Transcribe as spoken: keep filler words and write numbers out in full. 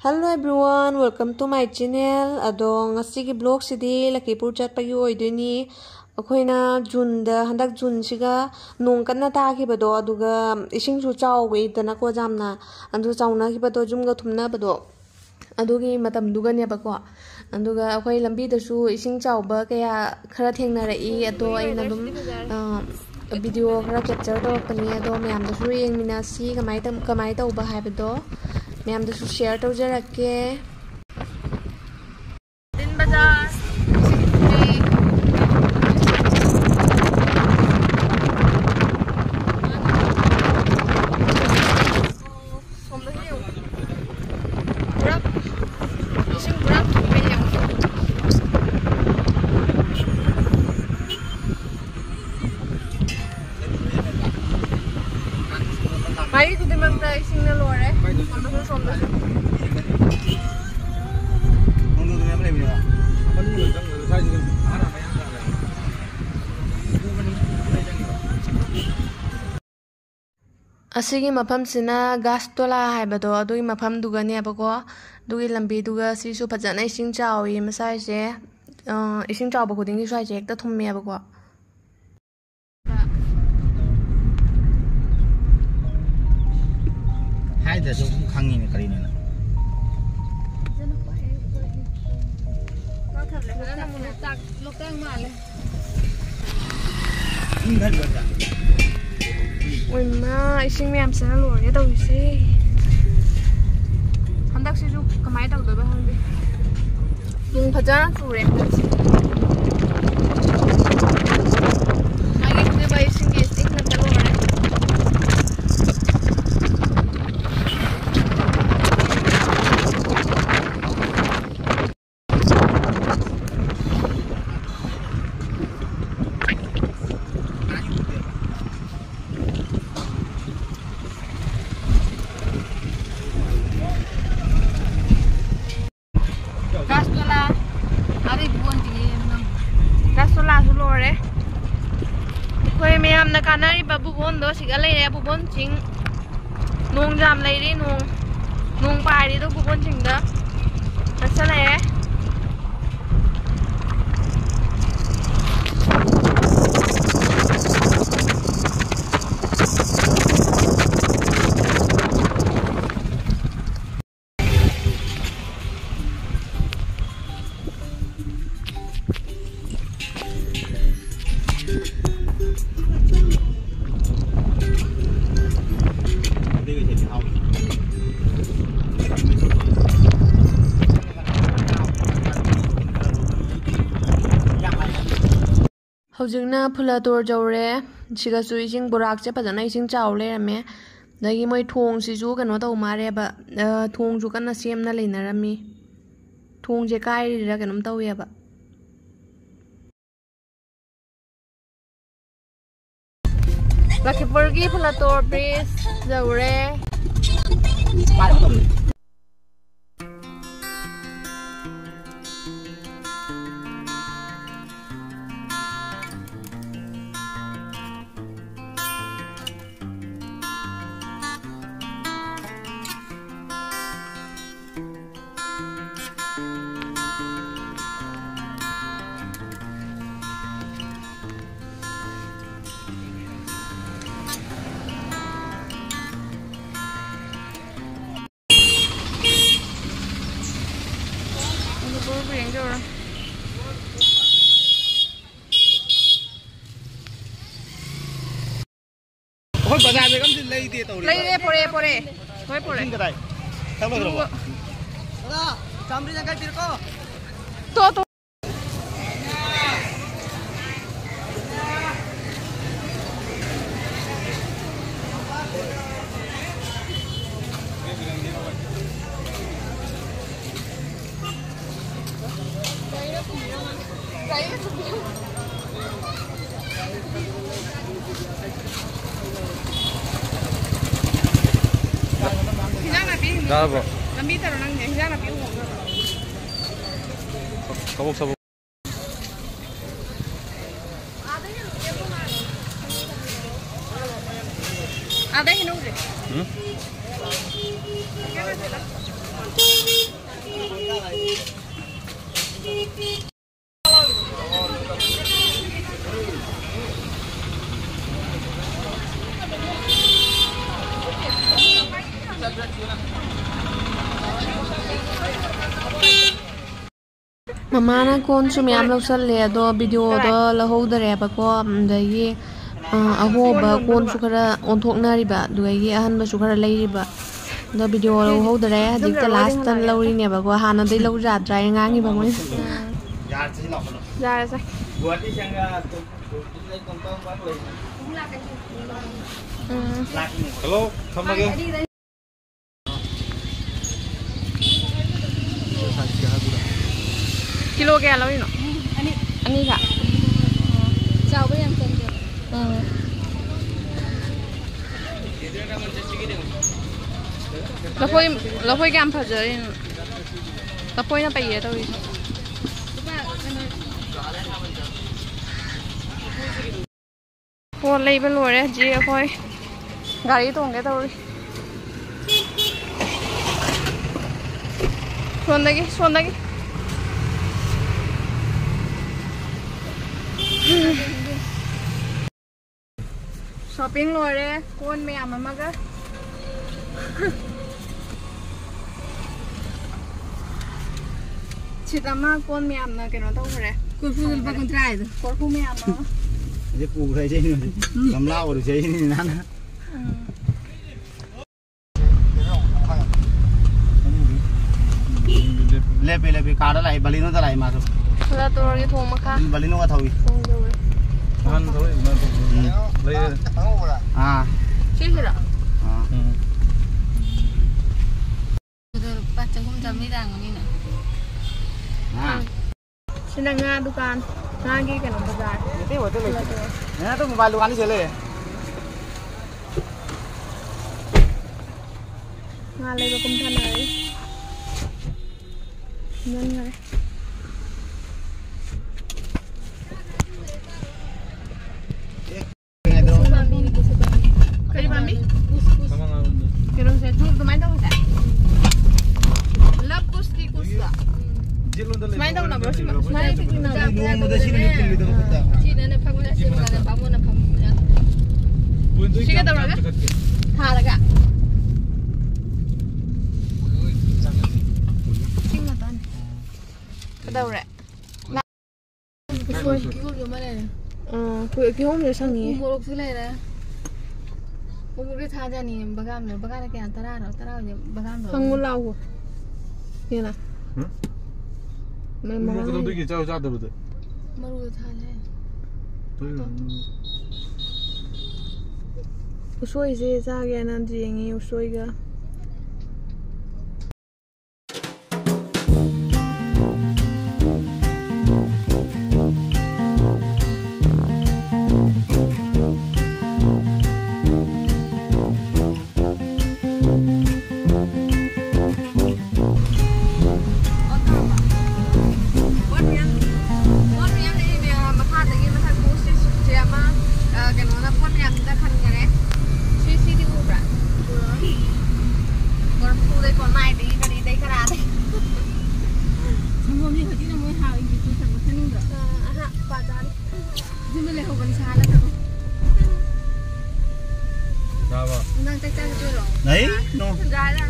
Hello everyone, welcome to my channel. ꯑꯗꯣ ꯉꯁꯤꯒꯤ vlogꯁꯤꯗꯤ ꯂꯈꯤꯄꯨꯔ ꯆꯠꯄꯒꯤ ꯑꯣꯏꯗꯣꯏꯅꯤ꯫ ꯑꯩꯈꯣꯏꯅ ꯖꯨꯟꯗ, ꯍꯟꯗꯛ ꯖꯨꯟꯁꯤꯒ ꯅꯣꯡ ꯀꯟꯅ ꯇꯥꯈꯤꯕꯗꯣ, ꯑꯗꯨꯒ ꯏꯁꯤꯡꯁꯨ ꯆꯥꯎꯋꯤꯗꯅꯀꯣ ꯌꯥꯝꯅ, ꯑꯗꯨ ꯆꯥꯎꯅꯈꯤꯕꯗꯣ, ꯌꯨꯝꯒ ꯊꯨꯝꯅꯕꯗꯣ, ꯑꯗꯨꯒꯤ ꯃꯇꯝꯗꯨꯒꯅꯦꯕꯀꯣ꯫ ꯑꯗꯨꯒ ꯑꯩꯈꯣꯏ ꯂꯝꯕꯤꯗꯁꯨ ꯏꯁꯤꯡ ꯆꯥꯎꯕ ꯀꯌꯥ ꯈꯔ ꯊꯦꯡꯅꯔꯛꯏ꯫ ꯑꯗꯣ ꯑꯩꯅ ꯑꯗꯨꯝ video ꯈꯔ capture ꯇꯧꯔꯛꯄꯅꯤ꯫ ꯑꯗꯣ ꯃꯌꯥꯝꯗꯁꯨ ꯌꯦꯡꯃꯤꯟꯅꯁꯤ ꯀꯃꯥꯏ ꯇꯝ-, ꯀꯃꯥꯏ ꯇꯧꯕ ꯍꯥꯏꯕꯗꯣ ꯃꯌꯥꯝꯗꯁꯨ share ꯇꯧꯖꯔꯛꯀꯦ꯫ ꯇꯤꯟ ꯕꯖꯥꯔ꯫ ꯁꯣꯝꯗꯁꯨ ꯌꯦꯡꯉꯨ꯫ ꯄꯨꯔꯥ ꯏꯁꯤꯡ ꯄꯨꯔꯥ ꯊꯨꯝꯃꯦ ꯌꯦꯡꯉꯨ꯫ ꯃꯥꯏ ꯈꯨꯗꯤꯡꯃꯛꯇ ꯏꯁꯤꯡꯅ ꯂꯣꯏꯔꯦ꯫ ꯁꯣꯝꯗꯁꯨ, ꯁꯣꯝꯗꯁꯨ꯫ ꯑꯁꯤꯒꯤ ꯃꯐꯝꯁꯤꯅ ꯒꯥꯁꯇꯣꯂꯥ ꯍꯥꯏꯕꯗꯣ, ꯑꯗꯨꯒꯤ ꯃꯐꯝꯗꯨꯒꯅꯦꯕꯀꯣ꯫ ꯑꯗꯨꯒꯤ ꯂꯝꯕꯤꯗꯨꯒ ꯁꯤꯁꯨ ꯐꯖꯅ ꯏꯁꯤꯡ ꯆꯥꯎꯏ ꯃꯁꯥꯏꯁꯦ꯫ ꯑ, ꯏꯁꯤꯡ ꯆꯥꯎꯕ ꯈꯨꯗꯤꯡꯒꯤ ꯁ꯭ꯋꯥꯏꯁꯦ ꯍꯦꯛꯇ ꯊꯨꯝꯃꯦꯕꯀꯣ꯫ ꯍꯥꯏꯗ꯭ꯔꯁꯨ ꯑꯗꯨꯝ ꯈꯪꯉꯤꯅꯦ ꯀꯔꯤꯅꯣꯅ꯫ ꯐꯖꯅ ꯃꯨꯟꯅ ꯂꯣꯛꯇꯥꯛ, ꯂꯣꯛꯇꯥꯛ ꯃꯥꯜꯂꯦ꯫ ꯏꯃꯥ, ꯏꯁꯤꯡ ꯃꯌꯥꯝꯁꯤꯅ ꯂꯣꯏꯔꯦ ꯇꯧꯔꯤꯁꯦ꯫ ꯍꯟꯗꯛꯁꯤꯁꯨ ꯀꯃꯥꯏꯅ ꯇꯧꯗꯣꯏꯕ ꯈꯪꯗꯦ꯫ ꯅꯣꯡ ꯐꯖꯅ ꯆꯨꯔꯦ ꯍꯟꯗꯛꯁꯦ꯫ ꯃꯥꯒꯤ ꯐꯨꯅꯕ ꯏꯁꯤꯡꯒꯤ ꯏꯁꯤꯡ ꯉꯥꯛꯇ ꯂꯣꯏꯔꯦ꯫ ꯒꯥꯁꯇꯣꯂꯥ, ꯑꯔꯩꯕ ꯕꯣꯟꯁꯤꯒꯤ ꯅꯪ꯫ ꯒꯥꯁꯇꯣꯂꯥꯁꯨ ꯂꯣꯏꯔꯦ꯫ ꯑꯩꯈꯣꯏ ꯃꯌꯥꯝꯅ ꯀꯥꯟꯅꯔꯤꯕ ꯕꯨꯕꯣꯟꯗꯣ ꯁꯤꯒ ꯂꯩꯔꯦ, ꯕꯨꯕꯣꯟ ꯆꯤꯡ꯫ ꯅꯣꯡ ꯌꯥꯝ ꯂꯩꯔꯤ, ꯅꯣꯡ꯫ ꯅꯣꯡ ꯄꯥꯏꯔꯤꯗꯣ ꯄꯨꯀꯣꯟꯁꯤꯡꯗ ꯅꯛꯁꯜꯂꯛꯑꯦ꯫ ꯍꯧꯖꯤꯛꯅ ꯐꯨꯂꯥꯇꯣꯔ ꯌꯧꯔꯦ꯫ ꯁꯤꯒꯁꯨ ꯏꯁꯤꯡ ꯕꯣꯔꯥꯛꯁꯦ ꯐꯖꯅ ꯏꯁꯤꯡ ꯆꯥꯎ ꯂꯩꯔꯝꯃꯦ꯫ ꯑꯗꯒꯤ ꯃꯣꯏ ꯊꯣꯡꯁꯤꯁꯨ ꯀꯩꯅꯣ ꯇꯧ ꯃꯥꯜꯂꯦꯕ, ꯑ, ꯊꯣꯡꯁꯨ ꯀꯟꯅ ꯁꯦꯝꯅ ꯂꯩꯅꯔꯝꯃꯤ꯫ ꯊꯣꯡꯁꯦ ꯀꯥꯏꯔꯤꯔꯥ ꯀꯩꯅꯣꯝ ꯇꯧꯋꯦꯕ꯫ ꯂꯈꯤꯄꯨꯔꯒꯤ ꯐꯨꯂꯥꯇꯣꯔ ꯕ꯭ꯔꯤꯖ ꯌꯧꯔꯦ꯫ ꯑꯩꯈꯣꯏ ꯕꯖꯥꯔꯗꯒ ꯑꯝꯇ ꯂꯩꯗꯦ ꯇꯧꯔꯤꯕ꯫ ꯂꯩꯔꯦ, ꯄꯣꯔꯛꯑꯦ, ꯄꯣꯔꯛꯑꯦ꯫ ꯂꯣꯏ ꯄꯣꯔꯛꯑꯦ꯫ ꯏꯁꯤꯡ ꯀꯗꯥꯏ? ꯊꯛꯂꯣꯏꯗ꯭ꯔꯕꯣ? ꯑꯗꯨꯒ ꯆꯥꯝꯃꯔꯤ ꯌꯥꯡꯈꯩ ꯄꯤꯔꯛꯑꯣ꯫ ꯇꯣ, ꯇꯣ꯫ ꯍꯤꯟꯖꯥꯡ ꯅꯥꯄꯤ ꯇꯥꯔꯕꯣ? ꯂꯝꯕꯤ ꯇꯧꯔꯣ ꯅꯪꯁꯦ꯫ ꯍꯤꯟꯖꯥꯡ ꯅꯥꯄꯤ ꯎꯍꯧꯗꯕ꯭ꯔꯣ? ꯀꯕꯣꯛ ꯁꯥꯕꯣꯛ꯫ ꯑꯥꯗ ꯍꯩꯅꯧꯁꯦ꯫ ꯎꯝ? ꯃꯃꯥꯅ ꯀꯣꯟꯁꯨ ꯃꯌꯥꯝ ꯂꯧꯁꯜꯂꯦ, ꯑꯗꯣ ꯚꯤꯗꯤꯑꯣꯗꯣ ꯂꯧꯍꯧꯗꯔꯦꯕꯀꯣ꯫ ꯑꯗꯒꯤ, ꯑ, ꯑꯍꯣꯕ ꯀꯣꯟꯁꯨ ꯈꯔ ꯑꯣꯟꯊꯣꯛꯅꯔꯤꯕ, ꯑꯗꯨꯗꯒꯤ ꯑꯍꯟꯕꯁꯨ ꯈꯔ ꯂꯩꯔꯤꯕ꯫ ꯑꯗꯣ ꯚꯤꯗꯤꯑꯣ ꯂꯧꯍꯧꯗꯔꯦ, ꯍꯧꯖꯤꯛꯇ ꯂꯥꯁꯇ ꯂꯧꯔꯤꯅꯦꯕꯀꯣ꯫ ꯍꯥꯟꯅꯗꯩ ꯂꯧꯖꯥꯗ꯭ꯔꯥ ꯍꯥꯏꯅ ꯉꯥꯡꯉꯤꯕ ꯃꯣꯏꯅ꯫ ꯌꯥꯔꯦꯁꯦ꯫ ꯎꯝ꯫ ꯍꯜꯂꯣ, ꯊꯝꯃꯒꯦ꯫ ꯀꯤꯂꯣ ꯀꯌꯥ ꯂꯧꯔꯤꯅꯣ? ꯑꯅꯤ꯫ ꯑꯅꯤꯈꯛ? ꯆꯥꯎꯕ ꯌꯥꯝ ꯆꯟꯗꯦ꯫ ꯎꯝ꯫ ꯂꯐꯣꯏ, ꯂꯐꯣꯏ ꯀꯌꯥꯝ ꯐꯖꯔꯤꯅꯣ? ꯂꯐꯣꯏꯅ ꯄꯩꯌꯦ ꯇꯧꯔꯤꯁꯦ꯫ ꯄꯣꯠ ꯂꯩꯕ ꯂꯣꯏꯔꯦ꯫ ꯍꯧꯖꯤꯛ ꯑꯩꯈꯣꯏ ꯒꯥꯔꯤ ꯇꯣꯡꯒꯦ ꯇꯧꯔꯤ꯫ ꯁꯣꯟꯗꯒꯤ, ꯁꯣꯟꯗꯒꯤ꯫ ꯁꯣꯄꯤꯡ ꯂꯣꯏꯔꯦ, ꯀꯣꯟ ꯃꯌꯥꯝ ꯑꯃꯒ꯫ ꯁꯤꯠ ꯑꯃ ꯀꯣꯟ ꯃꯌꯥꯝꯅ ꯀꯩꯅꯣ ꯇꯧꯈ꯭ꯔꯦ꯫ ꯀꯣꯔꯐꯨꯗ ꯂꯨꯄꯥ ꯀꯨꯟꯊ꯭ꯔꯥ ꯍꯥꯏꯗꯣ꯫ ꯀꯣꯔꯐꯨ ꯃꯌꯥꯝ ꯑꯃ꯫ ꯑꯗꯩ ꯄꯨꯈ꯭ꯔꯦ ꯏꯆꯦ ꯅꯣꯏꯗꯤ꯫ ꯎꯝ꯫ ꯒꯝꯂꯥ ꯑꯣꯏꯔꯁꯦ ꯑꯩꯅꯤ ꯅꯍꯥꯟ꯫ ꯎꯝ꯫ ꯂꯦꯞꯄꯤ, ꯂꯦꯞꯄꯤ, ꯀꯥꯔꯗ ꯂꯥꯛꯏ, ꯕꯂꯤꯅꯣꯗ ꯂꯥꯛꯏ ꯃꯥꯁꯨ꯫ ꯈꯔ ꯇꯧꯔꯒꯦ ꯊꯣꯡ ꯃꯈꯥ꯫ ꯎꯝ, ꯕꯂꯤꯅꯣꯒ ꯊꯧꯏ꯫ ꯊꯣꯡ ꯇꯧꯔꯦ꯫ ꯑꯍꯟ ꯊꯧꯔꯛꯏ ꯑꯗꯨꯃꯥꯏꯅ ꯇꯧꯕꯗꯣ꯫ ꯎꯝ꯫ ꯂꯩꯔꯦ꯫ ꯑꯥ꯫ ꯁꯤꯁꯤꯔꯣ? ꯑꯥ꯫ ꯎꯝ꯫ ꯑꯗꯨ ꯂꯨꯄꯥ ꯆꯍꯨꯝ ꯆꯥꯝꯃꯔꯤ ꯇꯥꯡꯒꯅꯤꯅ꯫ ꯑꯥ꯫ ꯁꯤꯅ ꯉꯥ ꯗꯨꯀꯥꯟ, ꯉꯥꯒꯤ ꯀꯩꯅꯣ ꯕꯖꯥꯔ꯫ ꯃꯩꯇꯩ ꯍꯣꯇꯦꯜ ꯂꯩꯇꯦ꯫ ꯅꯪ ꯑꯗꯨꯝ ꯃꯣꯕꯥꯏꯜ ꯗꯨꯀꯥꯟꯗ ꯆꯦꯜꯂꯦ꯫ ꯉꯥ ꯂꯩꯕ ꯀꯨꯝꯊꯅꯔꯦ꯫ ꯃꯨꯟꯈꯔꯦ꯫ ꯀꯔꯤ ꯄꯥꯝꯕꯤ? ꯀꯩꯅꯣꯁꯦ, ꯖꯨ ꯑꯗꯨꯃꯥꯏꯅ ꯇꯧꯁꯦ꯫ ꯀꯩꯗꯧꯔꯒ? ꯊꯥꯔꯒ꯫ ꯆꯤꯡ ꯃꯇꯣꯟ꯫ ꯀꯩꯗꯧꯔꯦ? ꯎꯁꯣꯏ꯫ ꯀꯤꯍꯣꯝꯁꯨ ꯑꯃ ꯂꯩꯔꯦ꯫ ꯑꯥ, ꯀꯤ-, ꯀꯤꯍꯣꯝꯁꯨ ꯁꯪꯉꯤꯌꯦ꯫ ꯎ ꯃꯣꯔꯣꯛꯁꯨ ꯂꯩꯔꯦ꯫ ꯎ ꯃꯣꯔꯣꯛꯇꯤ ꯊꯥꯖꯅꯤ, ꯕꯒꯥꯝꯅ, ꯕꯒꯥꯝꯅ ꯀꯌꯥ? ꯇꯔꯥꯔꯣ? ꯇꯔꯥ ꯑꯣꯏꯗꯤ ꯕꯒꯥꯝꯗꯣ꯫ ꯍꯪꯉꯨ ꯂꯥꯛꯑꯣ꯫ ꯌꯦꯡꯉꯣ꯫ ꯍꯨꯝ? ꯃꯩ ꯎ ꯃꯣꯔꯣꯛ ꯃꯉꯥ ꯀꯩꯗꯧꯗꯣꯏꯒꯦ? ꯂꯩꯔꯦ꯫ ꯆꯥꯎ ꯆꯥꯗꯕꯗ꯫ ꯃꯔꯨꯗꯣ ꯊꯥꯖꯦ꯫ ꯇꯣꯏꯅ꯫ ꯎꯁꯣꯏꯁꯦ ꯆꯥꯒꯦꯅ ꯌꯦꯡꯉꯤ, ꯎꯁꯣꯏꯒ꯫ ꯄꯣꯠ ꯃꯌꯥꯝ, ꯄꯣꯠ ꯃꯌꯥꯝ ꯂꯩꯔꯤꯅꯦ, ꯃꯈꯥꯗꯒꯤ ꯃꯊꯛ ꯄꯣꯠꯁꯦ ꯁꯨꯠꯁꯦ ꯑꯃ, ꯑ, ꯀꯩꯅꯣꯅ ꯄꯣꯠ ꯃꯌꯥꯝꯁꯤꯅ ꯈꯟꯈꯔꯦ꯫ ꯁꯤ, ꯁꯤꯗꯤ ꯎꯕ꯭ꯔꯥ? ꯀꯣꯔꯐꯨꯗꯩ, ꯀꯣꯟꯃꯥꯏꯗꯒꯤ, ꯀꯔꯤꯗꯩ, ꯀꯔꯥꯗꯩ꯫ ꯁꯪꯒꯣꯝꯗꯤ ꯍꯧꯖꯤꯛꯅ ꯃꯣꯏ ꯍꯥꯎꯏ, ꯕꯤꯁꯀꯨꯠ ꯊꯛꯄ ꯊꯛꯅꯤꯡꯗ꯭ꯔꯣ? ꯑ, ꯑꯍ, ꯄꯥ ꯆꯥꯔꯤ꯫ ꯌꯨꯝꯗ ꯂꯩꯍꯧꯕꯅꯤ, ꯁꯥꯍꯜꯂ ꯊꯛꯑꯣ꯫ ꯆꯥꯕ꯫ ꯅꯪ ꯆꯥꯛ ꯆꯥꯒꯗꯣꯏꯔꯣ? ꯂꯩ, ꯅꯣ꯫ ꯌꯥꯔꯦ꯫